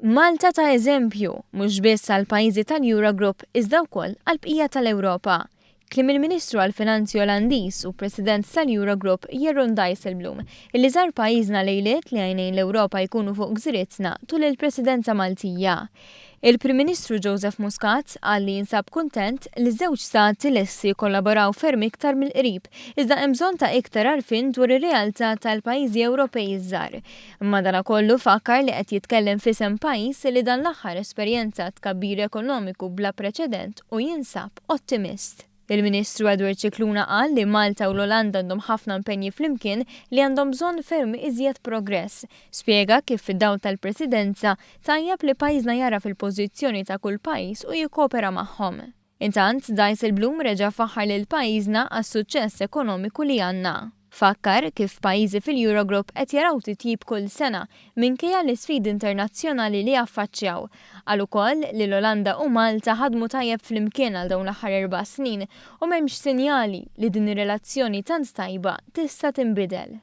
Malta ta' eżempju, mhux biss għall-pajjiżi tal-Eurogroup iżda wkoll għall-bqija tal-Ewropa. Kliem il-Ministru għall-Finanzi Olandiż u President tal-Eurogroup Jeroen Dijsselbloem, illi żar pajjiżna lejliet li għajnejn l-Ewropa jkunu fuq gżiritna tul il-Presidenza Maltija. Il-Prim Ministru Joseph Muscat qal li jinsab kuntent li ż-żewġ stati lesti jikkollaboraw ferm iktar mill-qrib, iżda hemm bżonn ta' iktar għarfien dwar ir-realtà tal-pajjiżi Ewropej iż-żgħar. Madanakollu fakkar li qed jitkellem f'isem pajjiż li dan l-aħħar esperjenza tkabbir ekonomiku bla preċedent u jinsab ottimist. Il-Ministru Edward Scicluna qal li Malta u l-Olanda għandhom ħafna impenji flimkien li għandhom bżonn ferm iżjed progress. Spjega kif fid-dawl tal-Presidenza tajjeb li pajjiżna jagħraf il-pożizzjoni ta' kull pajjiż u jikkopera magħhom. Intant, Dijsselbloem reġa' faħħar lil pajjiżna għas-suċċess ekonomiku li għandna. Fakkar kif pajjiżi fil-Eurogroup qed jaraw titjib kull sena minkejja l-isfidi internazzjonali li affaċċjaw. Qal ukoll li l-Olanda u Malta ħadmu tajjeb flimkien għal dawn l-aħħar 4 snin u m'hemmx sinjali li din ir-relazzjoni tant tajba tista' tinbidel.